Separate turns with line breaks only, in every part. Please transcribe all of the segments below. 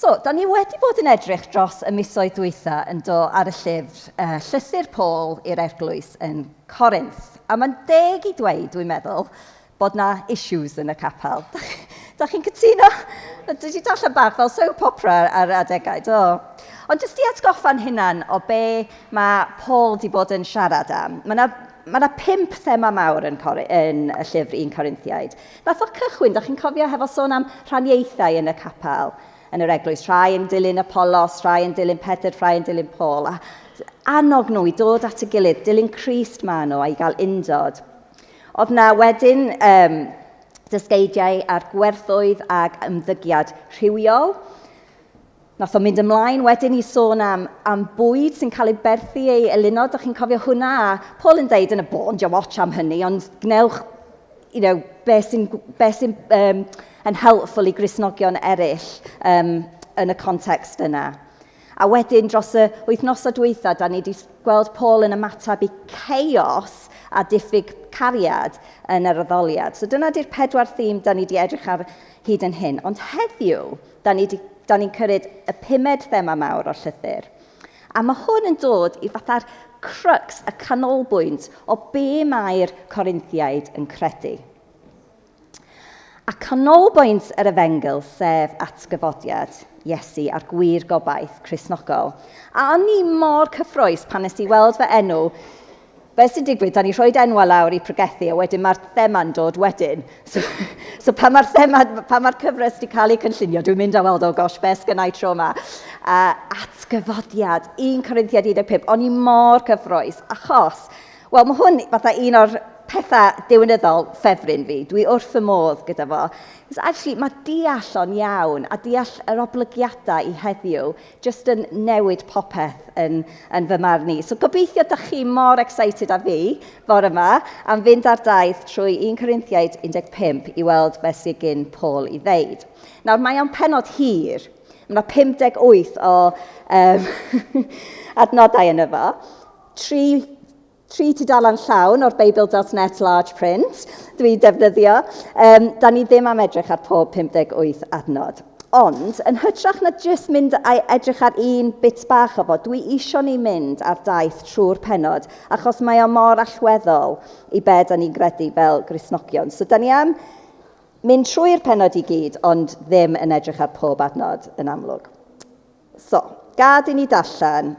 So, da ni wedi bod yn edrych dros y misoedd dwytha yn do ar y llyfr Llythyr Paul i'r Eglwys yn Corinth. A mae'n deg i dweud, dwi'n meddwl, bod na issues yn y capel. Da chi'n cytuno? Dwi wedi darllen bach fel soap opera ar adegau, do. Ond jyst i atgoffa'n hunan o be mae Paul wedi bod yn siarad am. Mae yna ma 5 thema mawr yn y llyfr 1 Corinthiaid. Nath o cychwyn, da chi'n cofio, hefo sôn am rhaniaethau yn y capel, yn yr eglwys. Rhai yn dilyn Apollos, rhai yn dilyn Pedr, rhai yn dilyn Paul. A annog nhw i dod at y gilydd, dilyn Crist ma nhw a i gael undod. Oedd na wedyn dysgeidiau ar gwerthoedd ag ymddygiad rhywiol. Nath o mynd ymlaen wedyn i sôn am bwyd sy'n cael ei berthu ei elunod. Dach chi'n cofio hwnna? A Paul yn deud yn y bôn, diolch watch am hynny, ond gnewch beth sy'n yn helpful i Gristnogion eraill yn y context yna. A wedyn dros y wythnosau dwytha, da ni wedi gweld Paul yn ymateb i chaos a diffyg cariad yn yr addoliad. So dyna di'r 4 theme da ni wedi edrych ar hyd yn hyn. Ond heddiw, da ni'n cyrraedd y 5ed thema mawr o'r llythyr. A mae hwn yn dod i fatha'r crux, y canolbwynt o be mae'r Corinthiaid yn credu. A canolbwynt yr efengyl, sef atgyfodiad Iesu a'r gwir gobaith Cristnogol. A o'n i mor cyffrous pan nes i weld fy enw. Be sy'n digwydd, da ni rhoi enwau lawr i pregethu, a wedyn mae'r thema'n dod wedyn. So pan mae'r thema, pan mae'r cyfres wedi cael ei cynllunio, dwi'n mynd a weld, oh gosh, be sgynna i tro yma. Atgyfodiad, 1 Corinthiaid 15, o'n i mor cyffrous, achos, wel, mae hwn fatha un o'r pethau diwinyddol ffefryn fi. Dwi wrth fy modd gyda fo. Because actually, mae deall o'n iawn a deall yr oblygiadau i heddiw jyst yn newid popeth yn fy marn i. So gobeithio dach chi mor excited â fi bore yma am fynd ar daith trwy 1 Corinthiaid 15 i weld beth sydd gen Paul i ddeud. Nawr, mae o'n pennod hir. Mae yna 58 o adnodau yno fo. Tri tudalen llawn o'r Beibl.net large print dwi'n defnyddio. Da ni ddim am edrych ar pob 58 adnod. Ond, yn hytrach na jyst mynd a edrych ar un bit bach o fo, dwi isio ni mynd ar daith trwy'r pennod, achos mae o mor allweddol i be da ni'n gredu fel Gristnogion. So, da ni am mynd trwy'r pennod i gyd, ond ddim yn edrych ar pob adnod yn amlwg. So, gad i ni darllen.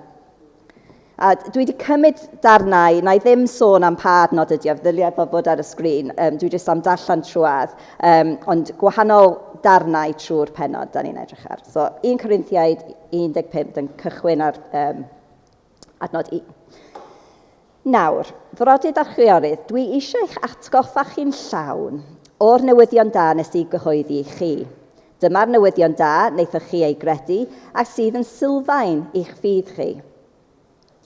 A dwi wedi cymryd darnau, na i ddim sôn am pa adnod ydi o, ddylia fo fod ar y sgrin, dwi jyst am darllen trwadd, ond gwahanol darnau trwy'r pennod da ni'n edrych ar. So, 1 Corinthiaid 15 yn cychwyn ar adnod 1. Nawr, frodydd a chwiorydd, dwi eisiau eich atgoffa chi'n llawn o'r newyddion da nes i gyhoeddi i chi. Dyma'r newyddion da wnaethoch chi ei gredu a sydd yn sylfaen i'ch ffydd chi.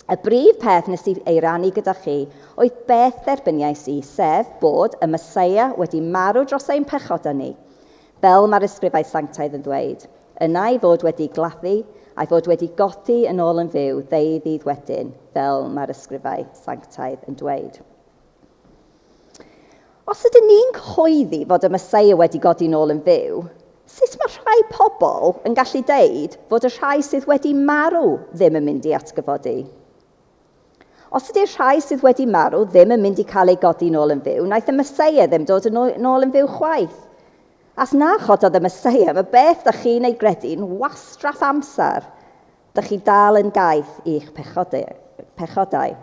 Y brif peth nes i ei rannu gyda chi oedd beth dderbyniais i, sef bod y Meseia wedi marw dros ein pechodau ni, fel mae'r ysgrifau sanctaidd yn ddweud. Yna ei fod wedi gladdu, a'i fod wedi godi yn ôl yn fyw ddeuddydd wedyn, fel mae'r ysgrifau sanctaidd yn dweud. Os ydyn ni'n cyhoeddi fod y Meseia wedi godi nôl yn fyw, sut mae rhai pobl yn gallu deud fod y rhai sydd wedi marw ddim yn mynd i atgyfodi? Os ydy'r rhai sydd wedi marw ddim yn mynd i cael ei godi nôl yn fyw, wnaeth y Meseia ddim dod yn ôl yn fyw chwaith. As na chododd y Meseia, mae beth da chi'n ei gredu'n wastraff amser. Da chi dal yn gaeth i'ch pechodau.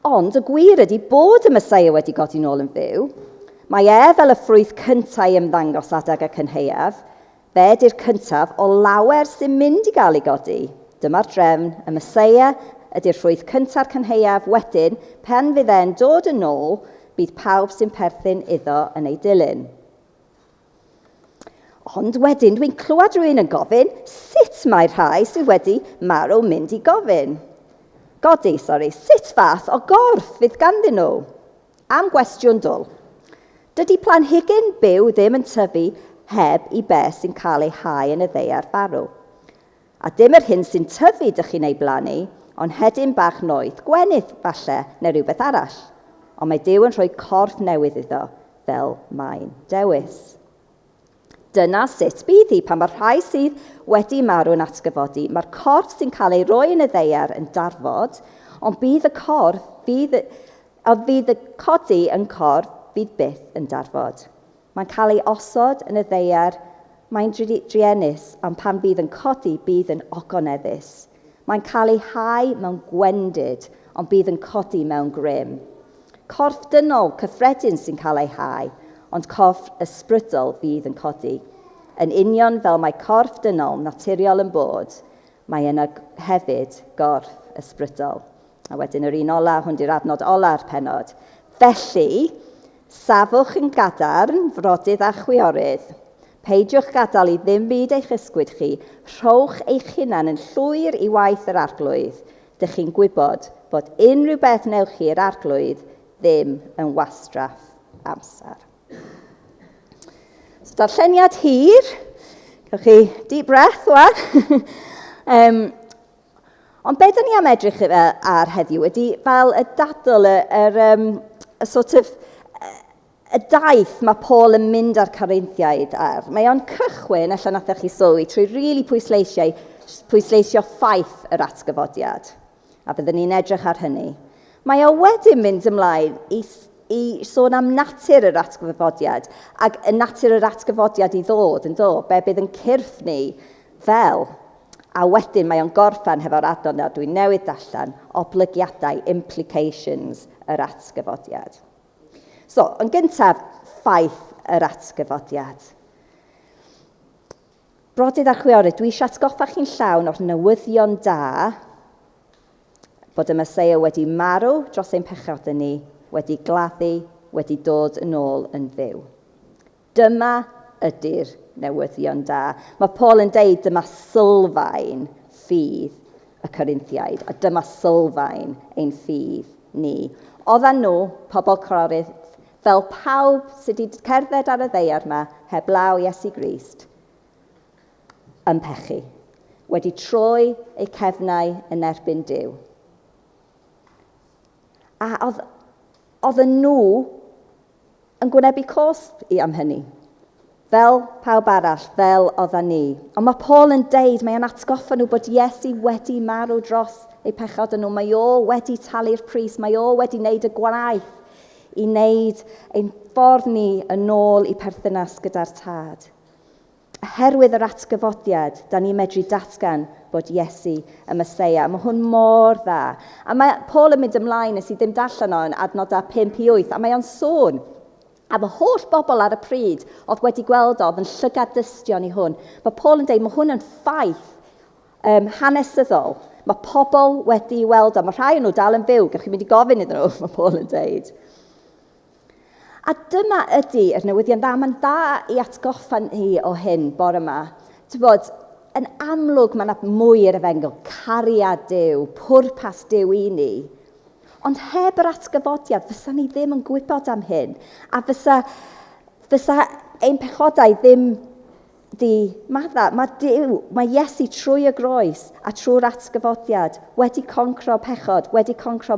Ond y gwir ydy bod y Meseia wedi godi nôl yn fyw. Mae e fel y ffrwyth cyntaf i ymddangos adeg y cynhaeaf. Fe ydy'r cyntaf o lawer sy'n mynd i gael ei godi. Dyma'r drefn, y Meseia ydy'r ffrwyth cynta'r cynhaeaf, wedyn, pan fydd e'n dod yn ôl, bydd pawb sy'n perthyn iddo yn ei dilyn. Ond wedyn dwi'n clywed rhywun yn gofyn sut mae rhai sydd wedi marw mynd i gofyn. Godi, sori, sut fath o gorff fydd ganddyn nhw? Am gwestiwn dwl. Dydy planhigyn byw ddim yn tyfu heb i beth sy'n cael ei hau yn y ddaear farw. A dim yr hyn sy'n tyfu dych chi'n ei blannu, ond hedyn bach noeth, gwenith falle, neu rhywbeth arall. Ond mae Duw yn rhoi corff newydd iddo, fel mae'n dewis. Dyna sut bydd hi pan mae'r rhai sydd wedi marw yn atgyfodi. Mae'r corff sy'n cael ei roi yn y ddaear yn darfod, ond bydd y corff, fydd, ond fydd y codi yn corff, fydd byth yn darfod. Mae'n cael ei osod yn y ddaear, mae'n druenus, ond pan fydd yn codi, bydd yn ogoneddus. Mae'n cael ei hau mewn gwendid, ond bydd yn codi mewn grym. Corff dynol cyffredin sy'n cael ei hau, ond corff ysbrydol fydd yn codi. Yn union fel mae corff dynol naturiol yn bod, mae yna hefyd gorff ysbrydol. A wedyn yr un ola, hwn di'r adnod ola'r penod. Felly, safwch yn gadarn, frodydd a chwiorydd. Peidiwch gadael i ddim byd eich ysgwyd chi, rhowch eich hunan yn llwyr i waith yr arglwydd. Dych chi'n gwybod bod unrhyw beth newch chi i'r arglwydd ddim yn wastraff amser. So, darlleniad hir. Cewch chi deep breath, wan. Ond be dyn ni am edrych ar heddiw ydy fel y dadl, y sort of, y daith mae Paul yn mynd â'r Corinthiaid ar. Mae o'n cychwyn, allan nathoch chi sylwi, trwy rili really pwysleisio ffaith yr atgyfodiad. A byddwn ni'n edrych ar hynny. Mae o wedyn mynd ymlaen i sôn am natur yr atgyfodiad, ac y natur yr atgyfodiad i ddod yn dod, be bydd yn cyrff ni fel. A wedyn mae o'n gorffen hefo'r adnod na dwi'n newydd darllen, oblygiadau, implications yr atgyfodiad. So, yn gyntaf, ffaith yr atgyfodiad. Brodydd a chwiorydd, dwi eisiau atgoffa chi'n llawn o'r newyddion da bod y Meseia wedi marw dros ein pechodau ni, wedi gladdu, wedi dod yn ôl yn fyw. Dyma ydy'r newyddion da. Mae Paul yn deud dyma sylfaen ffydd y Corinthiaid, a dyma sylfaen ein ffydd ni. Oedden nhw, pobl Corinth, fel pawb sydd wedi cerdded ar y ddaear yma, heblaw Iesu Grist, yn pechu, wedi troi eu cefnau yn erbyn Duw. A oedden nhw yn gwynebu cosb i am hynny. Fel pawb arall, fel oedden ni. Ond mae Paul yn deud, mae o'n atgoffa nhw bod Iesu wedi marw dros eu pechod nhw. Mae o wedi talu'r pris, mae o wedi wneud y gwaith i wneud ein ffordd ni yn ôl i perthynas gyda'r Tad. Oherwydd yr atgyfodiad, da ni'n medru datgan bod Iesu y Meseia. Mae hwn mor dda. A mae Paul yn mynd ymlaen, nes i ddim darllen o'n adnodau 5 i 8, a mae o'n sôn am y holl bobl ar y pryd oedd wedi gweld oedd yn llygad dystion i hwn. Mae Paul yn dweud, mae hwn yn ffaith hanesyddol. Mae pobl wedi weld o. Mae rhai o'n nhw dal yn fyw. Gewch chi mynd i gofyn iddyn nhw, mae Paul yn dweud. A dyma ydy yr newyddion dda. Mae'n dda i atgoffa ni o hyn bore yma. Ti'n bod, yn amlwg mae yna mwy i'r efengyl, cariad Duw, pwrpas Duw i ni. Ond heb yr atgyfodiad, fysa ni ddim yn gwybod am hyn. A fysa ein pechodau ddim di madda. Mae Duw, mae Iesu trwy y groes a trwy'r atgyfodiad wedi concro pechod, wedi concro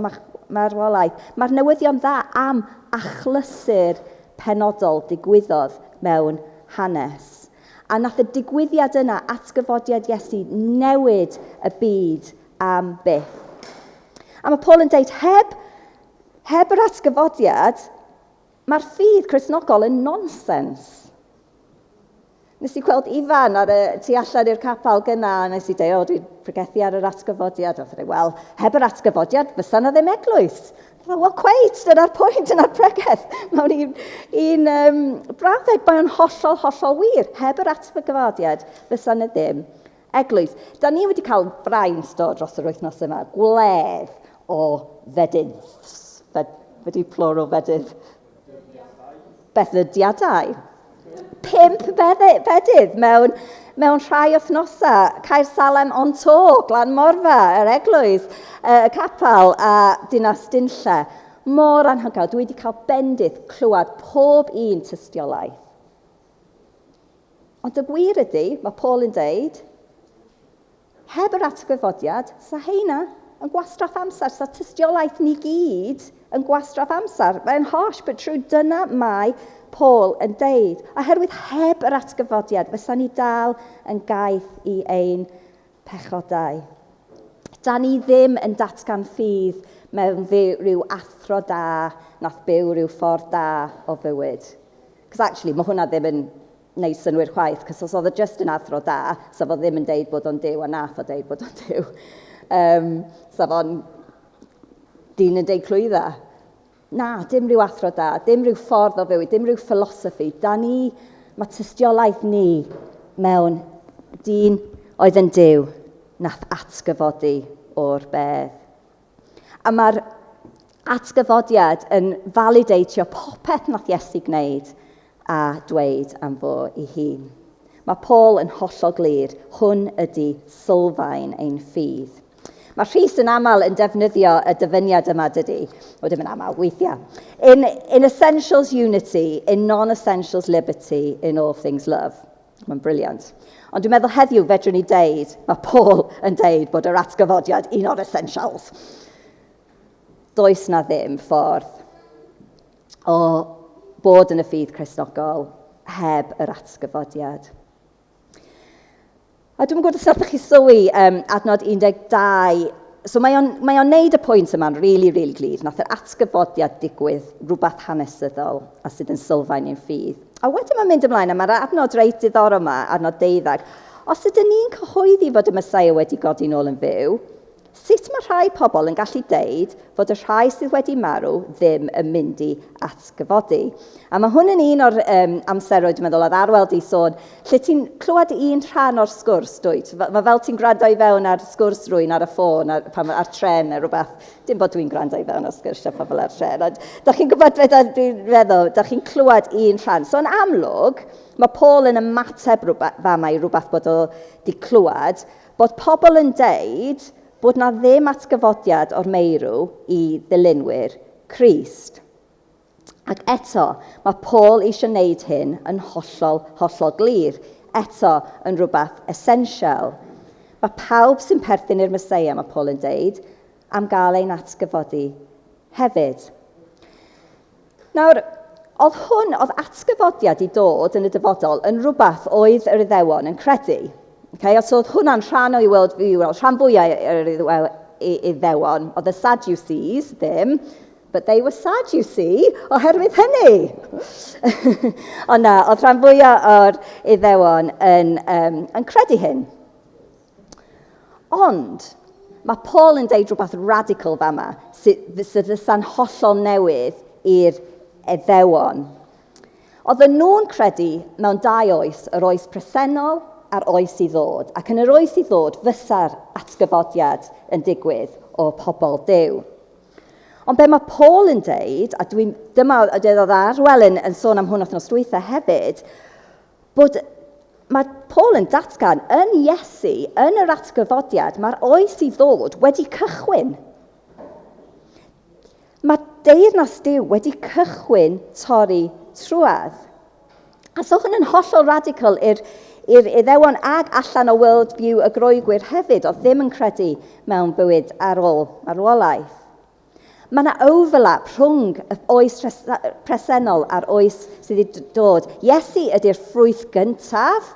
marwolaeth. Mae'r newyddion dda am achlysur penodol digwyddodd mewn hanes. A nath y digwyddiad yna, atgyfodiad Iesu, newid y byd am byth. A mae Paul yn deud, heb yr atgyfodiad, mae'r ffydd Cristnogol yn nonsens. Nes i gweld Ifan ar y tu allan i'r capel gyna, a nes i dweud, o, dwi'n pregethu ar yr atgyfodiad. A dweud, wel, heb yr atgyfodiad, fysa na ddim eglwys. Wel, cweit, dyna'r pwynt, dyna'r pregeth. Mewn un brawddeg, mae o'n hollol, hollol wir. Heb yr atgyfodiad, fysa na ddim eglwys. Da ni wedi cael braint do dros yr wythnos yma, gwledd o fedydd. Wedi plural fedydd. Beddydiadau. 5 bedydd mewn rhai wythnosau. Caer Salem on to, Glan Morfa, yr eglwys, y capel a Dinas Dinlle. Mor anhygoel. Dwi wedi cael bendith clywed pob un tystiolaeth. Ond y gwir ydy, mae Paul yn deud, heb yr atgyfodiad, sa heina yn gwastraff amser, sa tystiolaeth ni gyd yn gwastraff amser. Mae'n harsh, but true, dyna mae Paul yn deud. Oherwydd heb yr atgyfodiad, fysa ni dal yn gaeth i ein pechodau. Da ni ddim yn datgan ffydd mewn rhyw athro da nath byw rhyw ffordd da o fywyd. Cos actually, mae hwnna ddim yn neud synnwyr chwaith, cos os oedd o just yn athro da, sa fo ddim yn deud bod o'n Duw, a nath o deud bod o'n Duw. Sa fo'n dyn yn deud clwydda. Na, dim rhyw athro da, dim rhyw ffordd o fywyd, dim rhyw philosophy. Da ni, mae tystiolaeth ni mewn dyn oedd yn Duw nath atgyfodi o'r bedd. A mae'r atgyfodiad yn validatio popeth nath Iesu gwneud a dweud am fo ei hun. Mae Paul yn hollol glir, hwn ydy sylfaen ein ffydd. Mae Rhys yn aml yn defnyddio y dyfyniad yma, dydy? O, dim yn aml, weithiau. In essentials unity, in non-essentials liberty, in all things love. Mae'n brilliant. Ond dwi'n meddwl heddiw fedrwn ni deud, mae Paul yn deud bod yr atgyfodiad un o'r essentials. Does na ddim ffordd o bod yn y ffydd Cristnogol heb yr atgyfodiad. A dwi'n gwybod os nathoch chi sylwi adnod 12. So mae o'n neud y pwynt yma'n really, really glir. Nath yr atgyfodiad digwydd rhywbeth hanesyddol a sydd yn sylfaen i'n ffydd. A wedyn mae'n mynd ymlaen, a mae'r adnod reit diddorol yma, adnod 12. Os ydyn ni'n cyhoeddi fod y Meseia wedi godi nôl yn fyw, sut mae rhai pobl yn gallu deud fod y rhai sydd wedi marw ddim yn mynd i atgyfodi? A mae hwn yn un o'r amseroedd, dwi'n meddwl, oedd Arwel di sôn, lle ti'n clywed un rhan o'r sgwrs, dwyt? Mae fel ti'n gwrando i fewn ar sgwrs rhywun ar y ffôn, ar tren neu rhywbeth. Dim bod dwi'n gwrando i fewn ar sgwrsiau pobl ar tren, ond da chi'n gwybod beth dwi'n feddwl, da chi'n clywed un rhan. So yn amlwg, mae Paul yn ymateb fama i rhywbeth bod o di clywed, bod pobl yn deud bod na ddim atgyfodiad o'r meirw i ddilynwyr Crist. Ac eto, mae Paul eisiau gwneud hyn yn hollol, hollol glir. Eto, yn rhywbeth essential. Mae pawb sy'n perthyn i'r Meseia, mae Paul yn deud, am gael ein atgyfodi hefyd. Nawr, oedd hwn, oedd atgyfodiad i dod yn y dyfodol yn rhywbeth oedd yr Iddewon yn credu. Okay? So oedd hwnna'n rhan o'i world view, rhan fwyaf yr Iddewon, oedd y Sadducees ddim, but they were sad, you see, oherwydd hynny. Ond na, oedd rhan fwyaf o'r Iddewon yn credu hyn. Ond, mae Paul yn deud rhywbeth radical fama, sydd fysa'n hollol newydd i'r Iddewon. Oedden nhw'n credu mewn dau oes, yr oes presennol a'r oes i ddod. Ac yn yr oes i ddod, fysa'r atgyfodiad yn digwydd o pobl Duw. Ond be mae Paul yn deud, a dwi'n, dyma oedd Arwel yn sôn am hwn wythnos dwytha hefyd, bod mae Paul yn datgan yn Iesu, yn yr atgyfodiad, mae'r oes i ddod wedi cychwyn. Mae deyrnas Duw wedi cychwyn torri trwadd. A so hwn yn hollol radical i'r Iddewon ag allan o world view y Groegwyr hefyd, oedd ddim yn credu mewn bywyd ar ôl marwolaeth. Mae yna overlap rhwng y oes presennol a'r oes sydd wedi dod. Iesu ydy'r ffrwyth gyntaf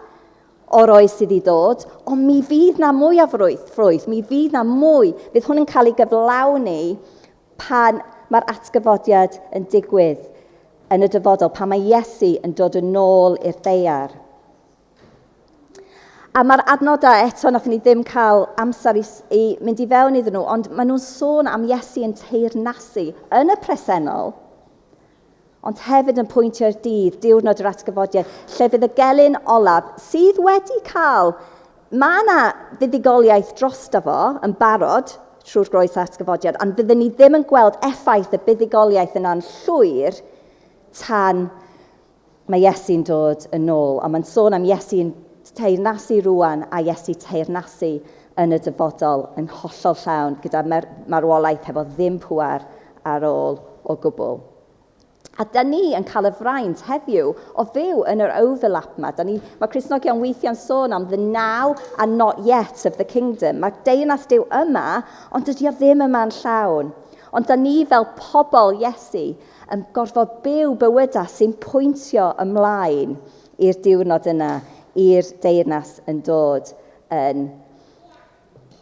o'r oes sydd wedi dod, ond mi fydd na mwy o ffrwyth, mi fydd na mwy. Fydd hwn yn cael ei gyflawni pan mae'r atgyfodiad yn digwydd yn y dyfodol, pan mae Iesu yn dod yn ôl i'r ddaear. A mae'r adnodau eto, nath ni ddim cael amser i mynd i fewn iddyn nhw, ond maen nhw'n sôn am Iesu yn teyrnasu yn y presennol, ond hefyd yn pwyntio'r dydd, diwrnod yr atgyfodiad, lle fydd y gelyn olaf sydd wedi cael, mae yna fuddugoliaeth drosto fo yn barod trwy'r groes atgyfodiad, ond fyddwn ni ddim yn gweld effaith y buddugoliaeth yna'n llwyr tan mae Iesu'n dod yn ôl. A mae'n sôn am Iesu'n teyrnasu rwan a Iesu teyrnasu yn y dyfodol yn hollol llawn gyda marwolaeth hefo ddim pŵer ar ôl o gwbl. A da ni yn cael y fraint heddiw o fyw yn yr overlap yma. Da ni, mae Cristnogion weithiau'n sôn am the now and not yet of the kingdom. Mae deyrnas Duw yma, ond dydy o ddim yma'n llawn. Ond da ni fel pobl Iesu yn gorfod byw bywydau sy'n pwyntio ymlaen i'r diwrnod yna, i'r deyrnas yn dod yn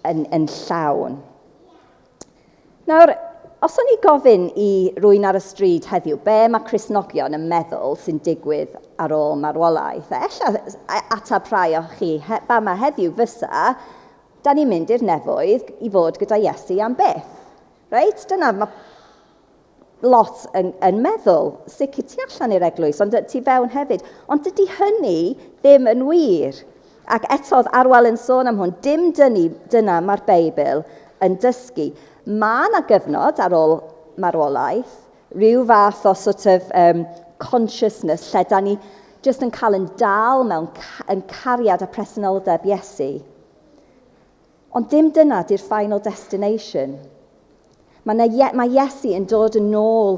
llawn. Nawr, os o'n i gofyn i rywun ar y stryd heddiw, be mae Cristnogion yn meddwl sy'n digwydd ar ôl marwolaeth? A ella atab rhai o chi fama heddiw fysa, da ni'n mynd i'r nefoedd i fod gyda Iesu am byth. Reit? Dyna mae lot yn meddwl. Sicr tu allan i'r eglwys, ond tu fewn hefyd. Ond dydy hynny ddim yn wir. Ac eto oedd Arwel yn sôn am hwn, dim dyna mae'r Beibl yn dysgu. Mae yna gyfnod ar ôl marwolaeth, rhyw fath o sort of consciousness lle da ni jyst yn cael yn dal mewn yn cariad a presenoldeb Iesu. Ond dim dyna di'r final destination. Mae Iesu yn dod yn ôl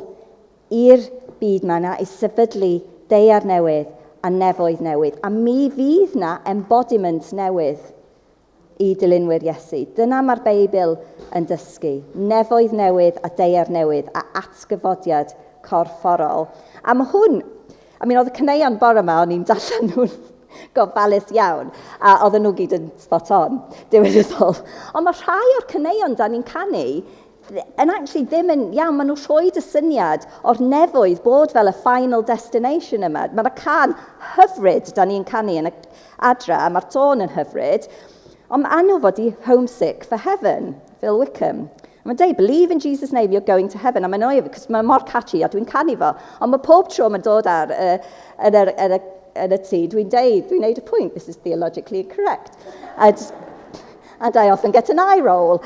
i'r byd yma na i sefydlu daear newydd a nefoedd newydd. A mi fydd na embodiment newydd i dilynwyr Iesu. Dyna mae'r Beibl yn dysgu. Nefoedd newydd a daear newydd a atgyfodiad corfforol. A mae hwn, I mean, oedd y caneuon bore yma, o'n i'n darllen nhw'n gofalus iawn, a oedden nhw gyd yn spot on, diweddol. Ond mae rhai o'r caneuon da ni'n canu yn actually ddim yn iawn, maen nhw'n rhoi y syniad o'r nefoedd bod fel y final destination yma. Mae'na can hyfryd da ni'n canu yn y adra, a mae'r tôn yn hyfryd, ond mae enw fod i Homesick for Heaven, Phil Wickham. A mae'n dweud, believe in Jesus' name, you're going to heaven. A mae'n annoying, because mae'n mor catchy, a dwi'n canu fo. Ond mae pob tro mae'n dod ar yn y tŷ, dwi'n deud, dwi'n neud y pwynt, this is theologically incorrect. And I often get an eye roll.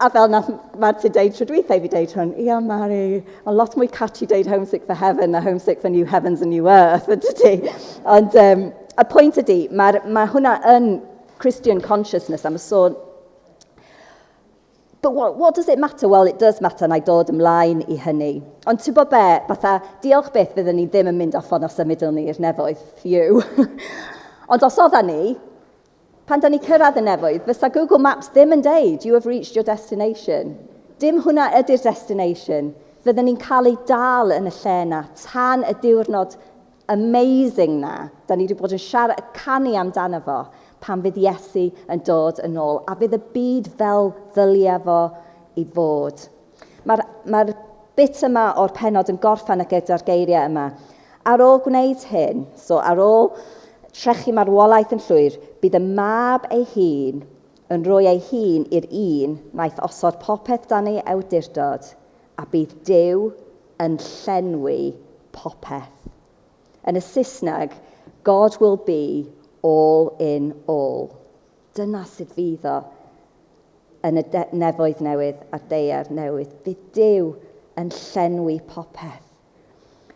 A fel nath Martin deud tro dwytha i fi deud hwn, ia Mari, mae lot mwy catchy deud homesick for heaven na homesick for new heavens and new earth, yn dydy? Ond y pwynt ydy, mae hwnna yn Christian consciousness am y sôn. But what does it matter? Well, it does matter, na i dod ymlaen i hynny. Ond ti'n bod be, fatha, diolch byth fyddwn ni ddim yn mynd off o'n symudol ni i'r nefoedd, phew. Ond os oedden ni, pan da ni cyrraedd y nefoedd, fysa Google Maps ddim yn deud, you have reached your destination. Dim hwnna ydy'r destination. Fydden ni'n cael ei dal yn y lle na, tan y diwrnod amazing na. Da ni wedi bod yn siarad, canu amdano fo, pan fydd Iesu yn dod yn ôl, a fydd y byd fel ddylia fo i fod. Mae'r bit yma o'r penod yn gorffen y gyda'r geiriau yma. Ar ôl gwneud hyn, so ar ôl trechu marwolaeth yn llwyr, bydd y mab ei hun yn rhoi ei hun i'r un wnaeth osod popeth dan ei awdurdod, a bydd Duw yn llenwi popeth. Yn y Saesneg, God will be all in all. Dyna sydd fydd o yn y nefoedd newydd a'r daear newydd. Bydd Duw yn llenwi popeth.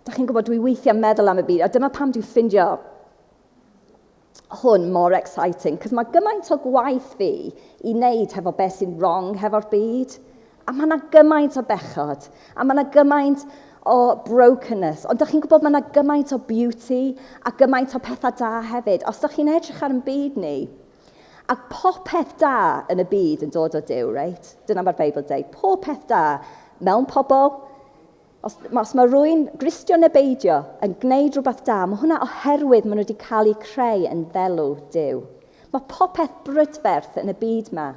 Da chi'n gwybod, dwi weithiau meddwl am y byd, a dyma pam dwi'n ffindio hwn mor exciting, cos mae gymaint o gwaith fi i wneud hefo beth sy'n wrong hefo'r byd. A mae yna gymaint o bechod, a mae yna gymaint o brokenness. Ond dych chi'n gwybod mae yna gymaint o beauty a gymaint o pethau da hefyd. Os dych chi'n edrych ar ein byd ni, a popeth da yn y byd yn dod o Duw, reit? Dyna mae'r Beibl dweud. Popeth da mewn pobl. Os mae rhywun, Gristion neu beidio, yn gwneud rhywbeth da, mae hwnna oherwydd maen nhw wedi cael eu creu yn ddelw Duw. Mae popeth brydferth yn y byd yma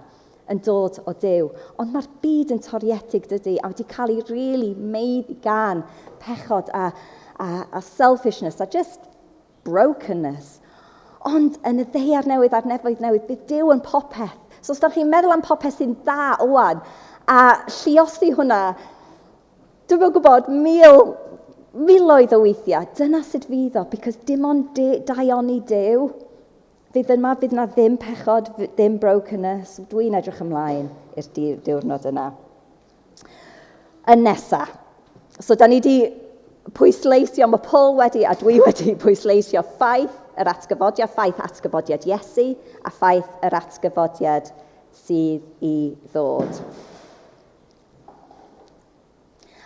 yn dod o Duw. Ond mae'r byd yn toriedig, dydy, a wedi cael ei really maeddu gan pechod a selfishness a just brokenness. Ond yn y ddaear newydd a'r nefoedd newydd, bydd Duw yn popeth. So os da chi'n meddwl am popeth sy'n dda ŵan, a lluosi hwnna, dwi'm yn gwybod, miloedd o weithiau, dyna sut fydd o, because dim ond daioni Duw. Fydd yma, fydd na ddim pechod, ddim brokenness. Dwi'n edrych ymlaen i'r diwrnod yna. Yn nesa. So, da ni di pwysleisio, mae Paul wedi, a dwi wedi pwysleisio ffaith yr atgyfodiad, ffaith atgyfodiad Iesu, a ffaith yr atgyfodiad sydd i ddod.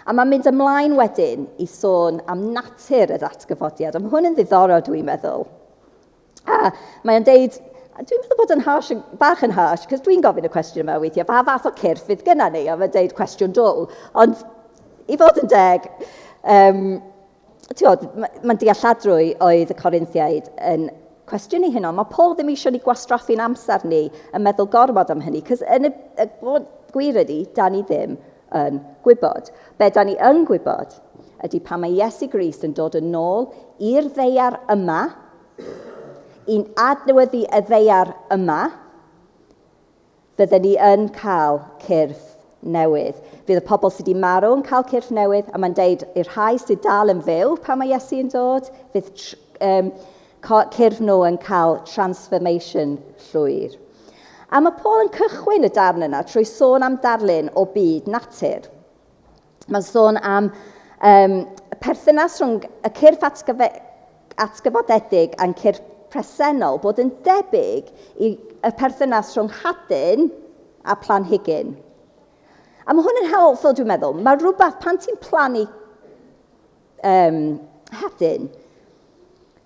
A mae'n mynd ymlaen wedyn i sôn am natur yr atgyfodiad. A mae hwn yn ddiddorol, dwi'n meddwl. A mae'n deud, dwi'n meddwl bod yn harsh, bach yn harsh, cos dwi'n gofyn y cwestiwn yma weithiau, pa fath o cyrff fydd gynna ni? A mae'n deud cwestiwn dwl. Ond i fod yn deg, ti'n mae'n dealladrwy oedd y Corinthiaid yn cwestiynu hynna. Mae Paul ddim eisiau ni gwastraffu'n amser ni yn meddwl gormod am hynny, cos yn y gwir ydy, da ni ddim yn gwybod. Be da ni yn gwybod ydy pan mae Iesu Grist yn dod yn ôl i'r ddaear yma, i'n adnewyddu y ddaear yma, fydden ni yn cael cyrff newydd. Fydd y pobl sydd wedi marw yn cael cyrff newydd, a mae'n deud i'r rhai sydd dal yn fyw pan mae Iesu yn dod, fydd cyrff nhw yn cael transformation llwyr. A mae Paul yn cychwyn y darn yna trwy sôn am darlun o byd natur. Mae'n sôn am perthynas rhwng y cyrff atgyfodedig a'n cyrff presennol bod yn debyg i y perthynas rhwng hadyn a planhigyn. A mae hwn yn helpful, dwi'n meddwl. Mae rhywbeth, pan ti'n plannu hadyn,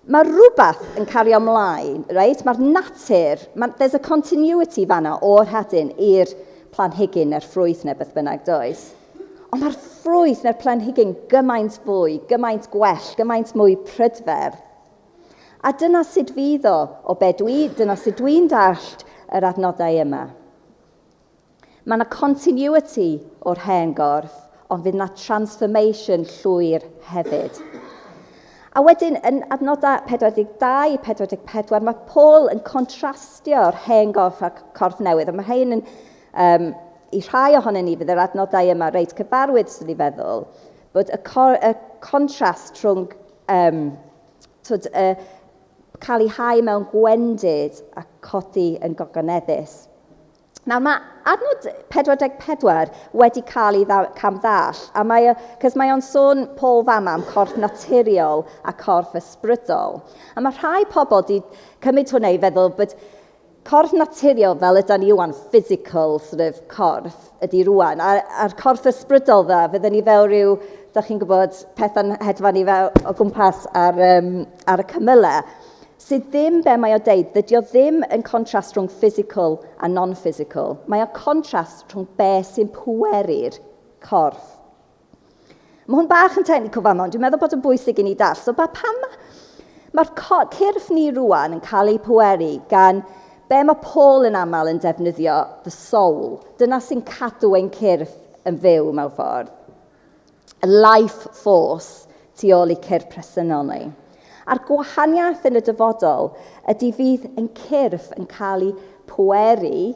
mae rhywbeth yn cario ymlaen, right? Mae'r natur, there's a continuity fanna o'r hadyn i'r planhigyn neu'r ffrwyth neu beth bynnag, does? Ond mae'r ffrwyth neu'r planhigyn gymaint fwy, gymaint gwell, gymaint mwy prydferth. A dyna sut fydd o, o be dwi, dyna sut dwi'n dallt yr adnodau yma. Mae yna continuity o'r hen gorff, ond fydd yna transformation llwyr hefyd. A wedyn, yn adnodau 42, 44, mae Paul yn contrastio'r hen gorff a'r corff newydd. A mae rhain yn, i rhai ohonyn ni, fydd yr adnodau yma reit cyfarwydd, swn i feddwl, bod y contrast rhwng cael ei hau mewn gwendid a codi yn gogoneddus. Nawr mae adnod 44 wedi cael ei camddall, a mae, cos mae o'n sôn Paul fama am corff naturiol a corff ysbrydol. A mae rhai pobl wedi cymryd hwnna i feddwl bod corff naturiol fel ydan ni rwan, physical sort of corff ydy rwan, a'r corff ysbrydol dda, fydden ni fel rhyw, da chi'n gwybod, pethau'n hedfan i fel o gwmpas ar y cymylau, sydd ddim be mae o deud, dydy o ddim yn contrast rhwng physical a non-physical. Mae o contrast rhwng be sy'n pweru'r corff. Mae hwn bach yn technical fama, ond dwi'n meddwl bod yn bwysig i ni dall. So pam mae'r cyrff ni rwan yn cael ei pweru gan be mae Paul yn aml yn defnyddio, the soul. Dyna sy'n cadw ein cyrff yn fyw mewn ffordd. Y life force tu ôl i cyrff presennol ni. A'r gwahaniaeth yn y dyfodol ydy fydd yn cyrff yn cael ei pweru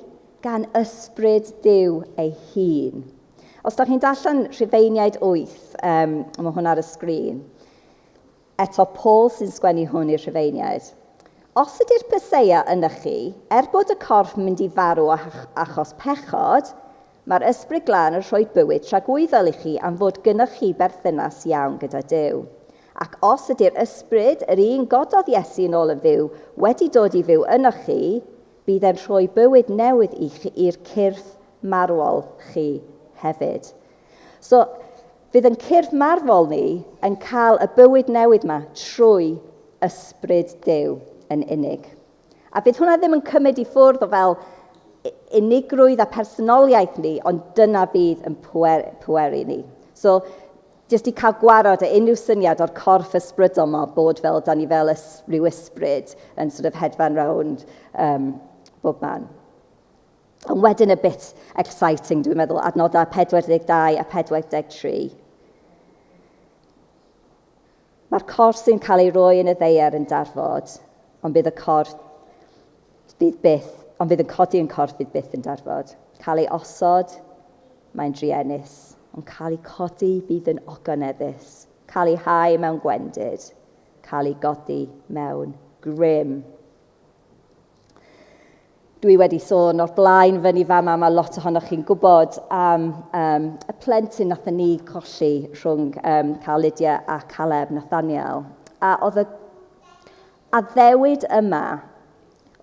gan ysbryd Duw ei hun. Os da chi'n darllen Rhufeiniaid 8, mae hwn ar y sgrin, eto Paul sy'n sgwennu hwn i'r Rhufeiniaid. Os ydy'r Meseia yna chi, er bod y corff yn mynd i farw achos pechod, mae'r ysbryd glân yn rhoi bywyd tragwyddol i chi am fod gynnwch chi berthynas iawn gyda Duw. Ac os ydy'r ysbryd, yr un gododd Iesu yn ôl yn fyw, wedi dod i fyw ynoch chi, bydd e'n rhoi bywyd newydd i chi, i'r cyrff marwol chi hefyd. So, fydd yn cyrff marwol ni yn cael y bywyd newydd yma trwy ysbryd Duw yn unig. A fydd hwnna ddim yn cymryd i ffwrdd o fel unigrwydd a personoliaeth ni, ond dyna fydd yn pweru ni. So, jyst i cael gwarad o unrhyw syniad o'r corff ysbrydol yma bod fel da ni fel rhyw ysbryd yn sort of hedfan rownd bob man. Ond wedyn y bit exciting, dwi'n meddwl, adnodau 42 a 43. Mae'r corff sy'n cael ei roi yn y ddaear yn darfod, ond bydd y corff fydd byth, ond fydd yn codi yn corff fydd byth yn darfod. Cael ei osod, mae'n druenus, ond cael ei codi bydd yn ogoneddus. Cael ei hau mewn gwendid, cael ei godi mewn grym. Dwi wedi sôn o'r blaen fyny fama, mae lot ohonoch chi'n gwybod am y plentyn nathon ni colli rhwng cael Lydia a Caleb Nathaniel. A oedd y addewid yma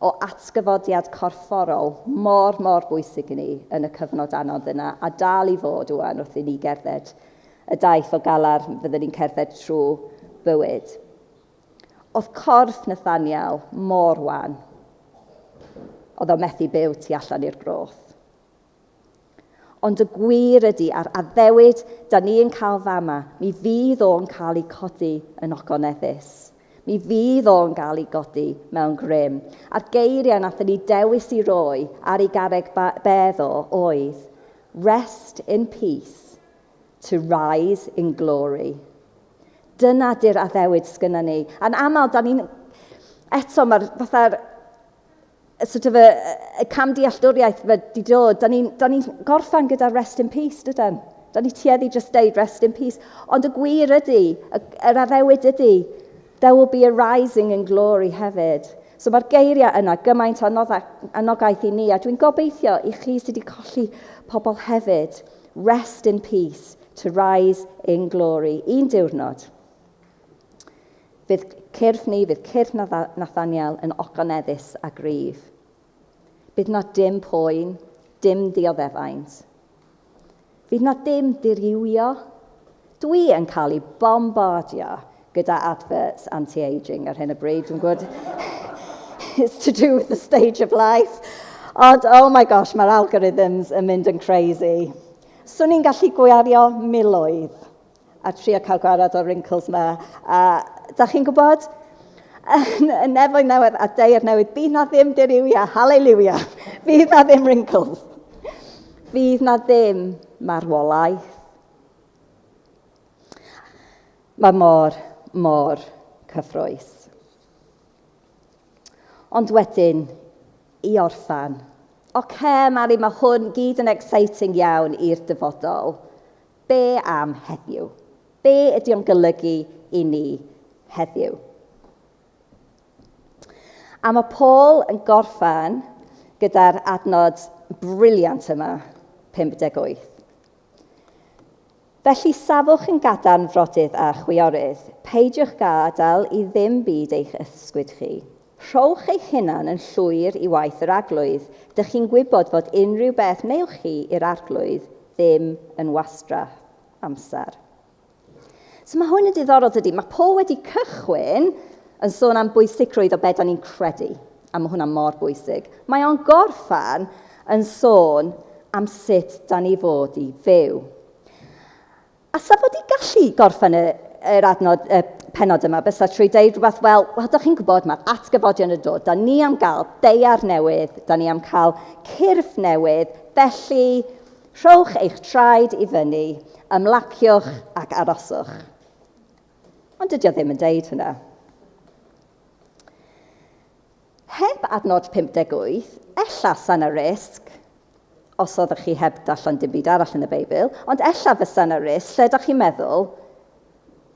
o atgyfodiad corfforol mor, mor bwysig i ni yn y cyfnod anodd yna, a dal i fod ŵan wrth i ni gerdded y daith o galar fydden ni'n cerdded trwy bywyd. Oedd corff Nathaniel mor wan. Oedd o methu byw tu allan i'r groth. Ond y gwir ydy, a'r addewid da ni yn cael fama, mi fydd o'n cael ei codi yn ogoneddus. Mi fydd o'n cael ei godi mewn grym. A'r geiriau nath ni dewis i roi ar ei garreg bedd o oedd, "Rest in peace to rise in glory." Dyna di'r addewid sgynna ni. A'n aml, da ni'n... Eto, mae'r fatha'r sort of y camdealltwriaeth wedi dod. Da ni gorffan gyda "rest in peace", dydan? Da ni tueddu just deud "rest in peace". Ond y gwir ydy, yr addewid ydy, there will be a rising in glory hefyd. So mae'r geiriau yna gymaint o anogaeth i ni, a dwi'n gobeithio i chi sydd wedi colli pobl hefyd. Rest in peace, to rise in glory. Un diwrnod, fydd cyrff ni, fydd cyrff Nathaniel yn ogoneddus a gryf. Bydd na dim poen, dim dioddefaint. Fydd na dim dirywio. Dwi yn cael ei bombardio gyda adverts anti-aging ar hyn o bryd. Dwi'n gwybod, it's to do with the stage of life. Ond, oh my gosh, mae'r algorithms yn mynd yn crazy. Swn i'n gallu gwario miloedd a trio cael gwared o'r wrinkles yma. A da chi'n gwybod? Y nefoedd newydd a daear newydd, bydd na ddim dirywia, haleluia. Fydd na ddim wrinkles. Fydd na ddim marwolaeth. Mae mor, mor cyffrous. Ond wedyn, i orffan. Oce, okay, Mari, mae hwn gyd yn exciting iawn i'r dyfodol. Be am heddiw? Be ydy o'n golygu i ni heddiw? A mae Paul yn gorffan gyda'r adnod brilliant yma, 58. "Felly safwch yn gadarn, frodyr a chwiorydd. Peidiwch gadael i ddim byd eich ysgwyd chi. Rhowch eich hunan yn llwyr i waith yr Arglwydd. Dych chi'n gwybod fod unrhyw beth wnewch chi i'r Arglwydd ddim yn wastraff amser." So mae hwn yn diddorol, dydy. Mae Paul wedi cychwyn yn sôn am bwysigrwydd o beth ni'n credu. A mae hwnna mor bwysig. Mae o'n gorffan yn sôn am sut da ni fod i fyw. A sa fod i gallu gorffen yr adnod, y penod yma, bysa trwy deud rhywbeth fel, wel, dych chi'n gwybod, mae'r atgyfodion yn dod, da ni am gael daear newydd, da ni am cael cyrff newydd, felly rhowch eich traed i fyny, ymlaciwch ac aroswch. Ond dydy o ddim yn deud hwnna. Heb adnod 58, ella sa 'na risg, os oeddech chi heb darllen dim byd arall yn y Beibl, ond ella fysa yna risg lle ydych chi'n meddwl,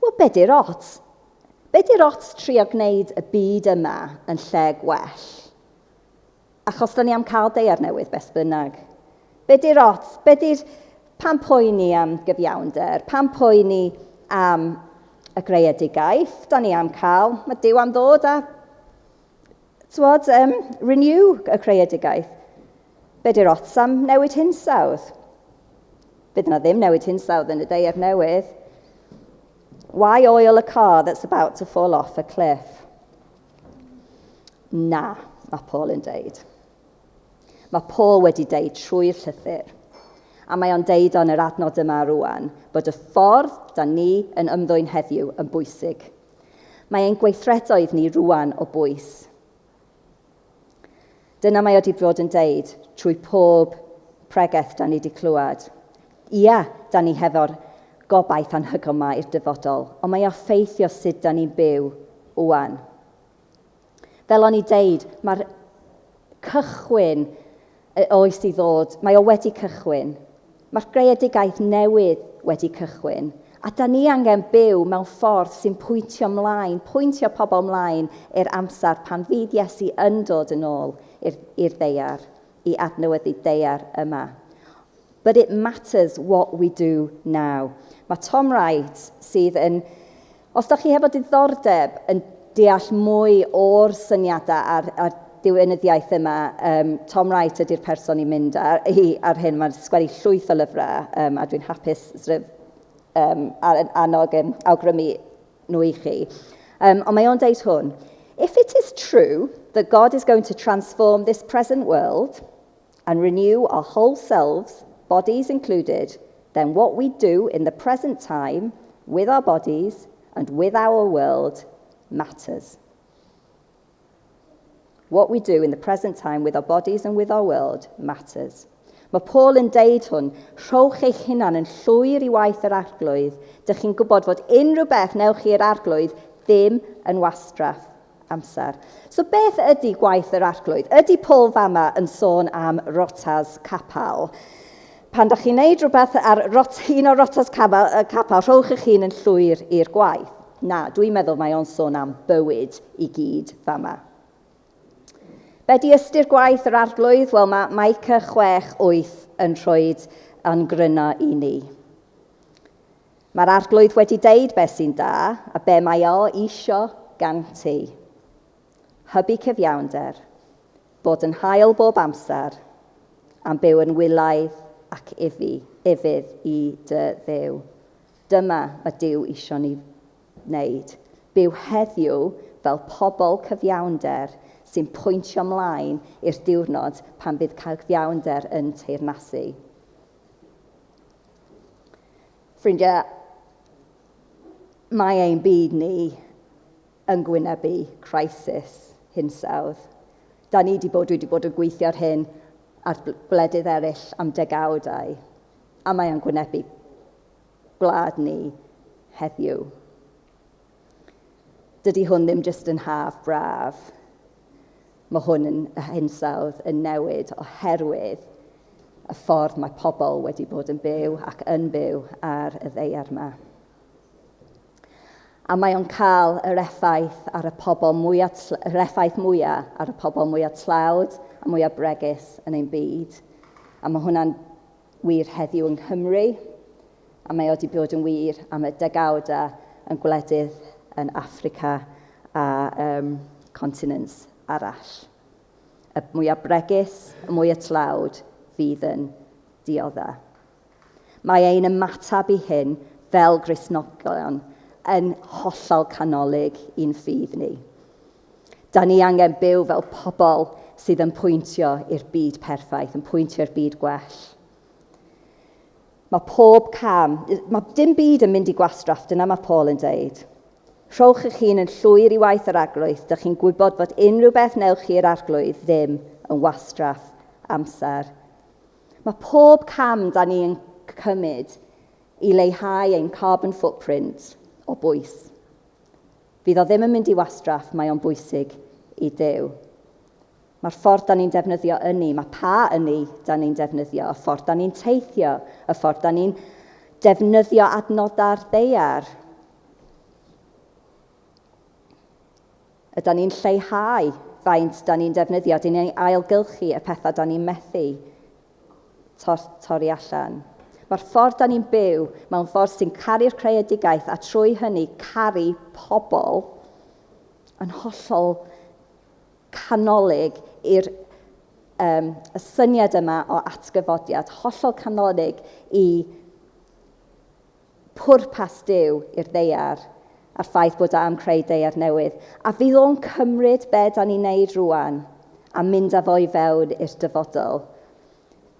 wel, be di'r ots? Be di'r ots trio gwneud y byd yma yn lle gwell? Achos da ni am cael daear newydd beth bynnag. Be di'r ots? Be di'r... Pam poeni am gyfiawnder? Pam poeni am y greadigaeth? Da ni am cael, mae Duw am ddod a twod, renew y creadigaeth. Be di'r ots am newid hinsawdd? Bydd yna ddim newid hinsawdd yn y daear newydd. Why oil a car that's about to fall off a cliff? Na, mae Paul yn deud. Mae Paul wedi deud trwy'r llythyr. A mae o'n deud yn yr adnod yma rwan bod y ffordd da ni yn ymddwyn heddiw yn bwysig. Mae ein gweithredoedd ni rwan o bwys. Dyna mae o wedi bod yn deud trwy pob pregeth da ni wedi clywed. Ia, da ni hefo'r gobaith anhygoel yma i'r dyfodol, ond mae o effeithio sut da ni'n byw wan. Fel o'n i deud, mae'r cychwyn oes i ddod, mae o wedi cychwyn. Mae'r greadigaeth newydd wedi cychwyn. A da ni angen byw mewn ffordd sy'n pwyntio mlaen, pwyntio pobl mlaen i'r amser pan fydd Iesu yn dod yn ôl i'r ddaear, i adnewyddu daear yma. But it matters what we do now. Mae Tom Wright sydd yn... Os da chi hefo diddordeb yn deall mwy o'r syniadau ar diwinyddiaeth yma, Tom Wright ydy'r person i mynd ar hyn. Mae'n sgwennu llwyth o lyfrau a dwi'n hapus sort of, annog awgrymu nhw i chi. Ond mae o'n deud hwn: "If it is true that God is going to transform this present world and renew our whole selves bodies included, then what we do in the present time with our bodies and with our world matters. What we do in the present time with our bodies and with our world matters. Mae Paul yn deud hwn, rhowch eich hunan yn llwyr i waith yr Arglwydd. Dych chi'n gwybod fod unrhyw beth newch chi i'r Arglwydd ddim yn wastraff amser. So beth ydy gwaith yr Arglwydd? Ydy Paul fama yn sôn am rotas capel? Pan dych chi'n neud rhywbeth ar un o rotas capel, rhowch eich hun yn llwyr i'r gwaith. Na, dwi'n meddwl mae o'n sôn am bywyd i gyd fama. Be di ystyr gwaith yr Arglwydd? Wel, mae Micah 6:8 yn rhoi yn gryno i ni. Mae'r Arglwydd wedi deud beth sy'n da a be mae o isio gan ti. Hybu cyfiawnder, bod yn hael bob amser, am byw yn wylaidd ac ufudd i dy Dduw. Dyma mae Duw isio ni wneud. Byw heddiw fel pobl cyfiawnder sy'n pwyntio ymlaen i'r diwrnod pan fydd cyfiawnder yn teyrnasu. Ffrindiau, mae ein byd ni yn gwynebu crisis hinsawdd. Da ni wedi bod, dwi wedi bod yn gweithio ar hyn ar gwledydd eraill am degawdau, a mae o'n gwynebu gwlad ni heddiw. Dydy hwn ddim jyst yn haf braf. Mae hwn yn hinsawdd yn newid oherwydd y ffordd mae pobl wedi bod yn byw ac yn byw ar y ddaear yma. A mae o'n cael yr effaith ar y pobl mwyaf, yr effaith mwyaf ar y pobl mwyaf tlawd a mwyaf bregus yn ein byd. A mae hwnna'n wir heddiw yng Nghymru, a mae o wedi bod yn wir am y degawdau yn gwledydd yn Affrica a continents arall. Y mwyaf bregus, y mwyaf tlawd fydd yn dioddef. Mae ein ymateb i hyn fel Gristnogion yn hollol canolig i'n ffydd ni. Da ni angen byw fel pobl sydd yn pwyntio i'r byd perffaith, yn pwyntio i'r byd gwell. Mae pob cam, mae dim byd yn mynd i gwastraff, dyna mae Paul yn deud. Rhowch eich hun yn llwyr i waith yr Arglwydd, dych chi'n gwybod fod unrhyw beth newch chi i'r Arglwydd ddim yn wastraff amser. Mae pob cam da ni'n cymryd i leihau ein carbon footprint o bwys. Fydd o ddim yn mynd i wastraff, mae o'n bwysig i Duw. Mae'r ffordd da ni'n defnyddio ynni, mae pa ynni da ni'n defnyddio, y ffordd da ni'n teithio, y ffordd da ni'n defnyddio adnoddau'r ddaear. Ydan ni'n lleihau faint da ni'n defnyddio, dyn ni'n ailgylchu y pethau da ni'n methu torri allan. Mae'r ffordd da ni'n byw mewn ffordd sy'n caru'r creadigaeth a trwy hynny caru pobl yn hollol canolig i'r y syniad yma o atgyfodiad, hollol canolig i pwrpas Duw i'r ddaear a'r ffaith bod o am creu daear newydd. A fydd o'n cymryd be da ni'n neud rwan a mynd â fo i fewn i'r dyfodol.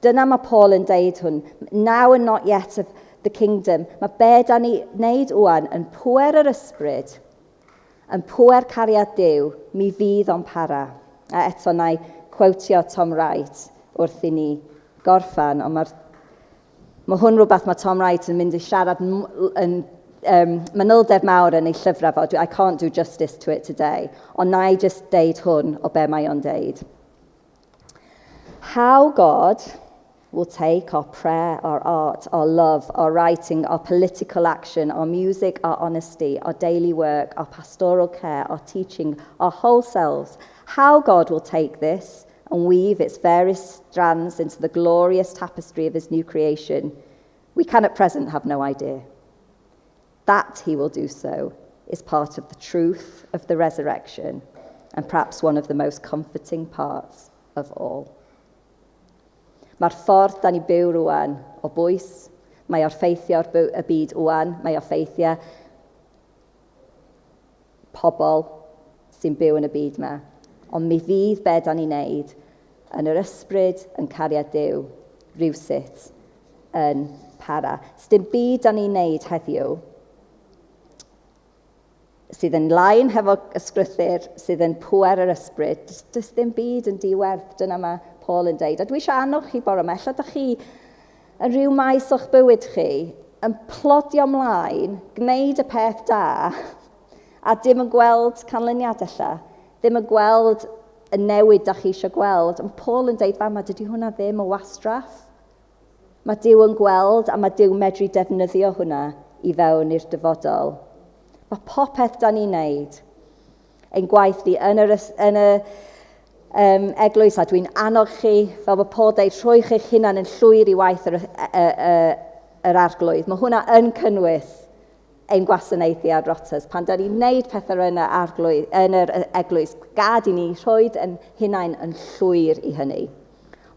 Dyna mae Paul yn deud hwn. Now and not yet of the kingdom. Mae be da ni wneud wan yn pwer yr ysbryd, yn pwer cariad Duw, mi fydd o'n para. A eto na i quotio Tom Wright wrth i ni gorffan, ond mae hwn rhywbeth mae Tom Wright yn mynd i siarad yn manylder mawr yn ei llyfrau fo. I can't do justice to it today. Ond na i just deud hwn o be mae o'n deud. How God will take our prayer, our art, our love, our writing, our political action, our music, our honesty, our daily work, our pastoral care, our teaching, our whole selves. How God will take this and weave its various strands into the glorious tapestry of his new creation, we can at present have no idea. That he will do so is part of the truth of the resurrection and perhaps one of the most comforting parts of all. Mae'r ffordd da ni byw rwan o bwys, mae o'r ffeithio'r y byd rwan, mae o'r ffeithiau pobl sy'n byw yn y byd yma. Ond mi fydd be da ni'n neud yn yr ysbryd, yn cariad Duw, rhywsut, yn para. Sdim byd da ni'n neud heddiw sydd yn lain hefo ysgrythyr, sydd yn pwer yr ysbryd, does ddim byd yn diwerth, dyna mae Paul yn deud. A dwi eisiau annog chi bore yma, ella da chi yn rhyw maes o'ch bywyd chi, yn plodio ymlaen, gwneud y peth da, a dim yn gweld canlyniad ella, ddim yn gweld y newid da chi eisiau gweld. Ond Paul yn deud fama, dydy hwnna ddim o wastraff. Mae Duw yn gweld a mae Duw medru defnyddio hwnna i fewn i'r dyfodol. Mae popeth da ni'n neud, ein gwaith ni yn yr, yn y um, eglwys, a dwi'n annog chi, fel mae Paul deud, rhowch eich hunan yn llwyr i waith yr, y, y, yr arglwydd. Mae hwnna yn cynnwys ein gwasanaethu ar rotas. Pan da ni'n neud pethau yn y, arglwydd, yn yr eglwys, gad i ni rhoed yn hunain yn llwyr i hynny.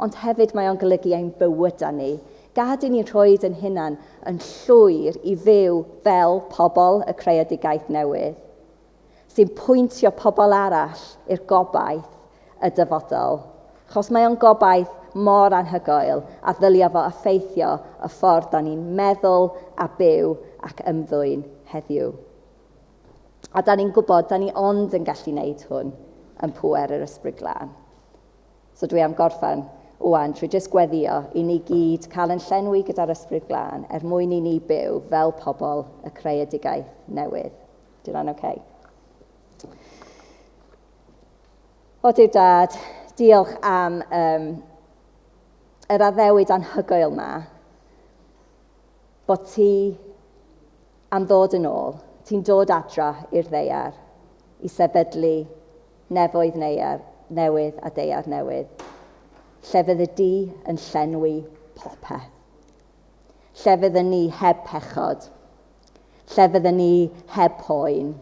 Ond hefyd mae o'n golygu ein bywydau ni. Gad i ni rhoed yn hunan yn llwyr i fyw fel pobl y creadigaeth newydd, sy'n pwyntio pobl arall i'r gobaith y dyfodol. Chos mae o'n gobaith mor anhygoel a ddylio fo effeithio y ffordd da ni'n meddwl a byw ac ymddwyn heddiw. A da ni'n gwybod, da ni ond yn gallu gwneud hwn yn pŵer yr ysbryd glân. So dwi am gorffen wwan trwy jyst gweddio i ni gyd cael yn llenwi gyda'r ysbryd glân er mwyn i ni byw fel pobl y creadigaeth newydd. Di hwnna'n oce? Okay? O Duw Dad, diolch am um, yr addewid anhygoel ma, bod ti am ddod yn ôl, ti'n dod adra i'r ddeiar i sefydlu nefoedd neiar, newydd a deiar newydd, lle fyddi di yn llenwi popeth. Lle fydden ni heb pechod, lle fydden ni heb poen,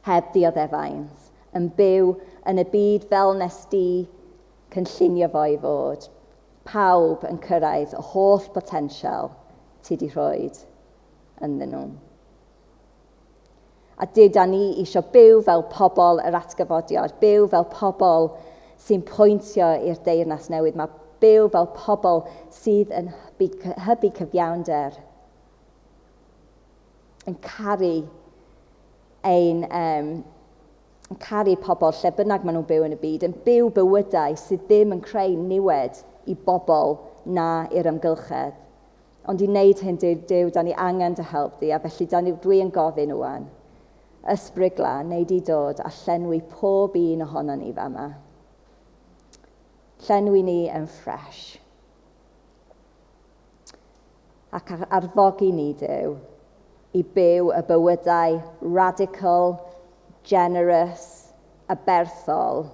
heb ddioddefaint, yn byw yn y byd fel nes di cynllunio fo i fod. Pawb yn cyrraedd y holl botensial ti di rhoed ynddyn nhw. A dyda ni eisiau byw fel pobl yr atgyfodiad, byw fel pobl sy'n pwyntio i'r deyrnas newydd. Mae byw fel pobl sydd yn hybu, hybu cyfiawnder, yn caru ein, um, yn caru pobl lle bynnag maen nhw'n byw yn y byd, yn byw bywydau sydd ddim yn creu niwed i bobl na i'r amgylchedd. Ond i wneud hyn, Duw, Duw, da ni angen dy help di, a felly da ni, dwi yn gofyn wan. Ysbryd glân, wneud i dod a llenwi pob un ohono ni fama. Llenwi ni yn ffres. Ac arfogi ni, Duw, i byw y bywydau radical, generous, aberthol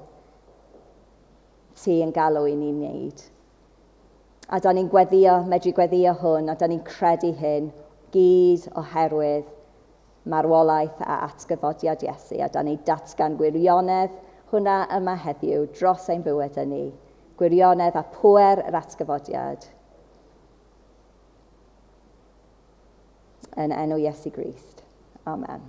ti yn galw i ni wneud. A da ni'n gweddio, medru gweddio hwn, a da ni'n credu hyn, gyd oherwydd marwolaeth a atgyfodiad Iesu. A da ni'n datgan gwirionedd hwnna yma heddiw dros ein bywydau ni. Gwirionedd a pwer yr atgyfodiad. Yn enw Iesu Grist. Amen.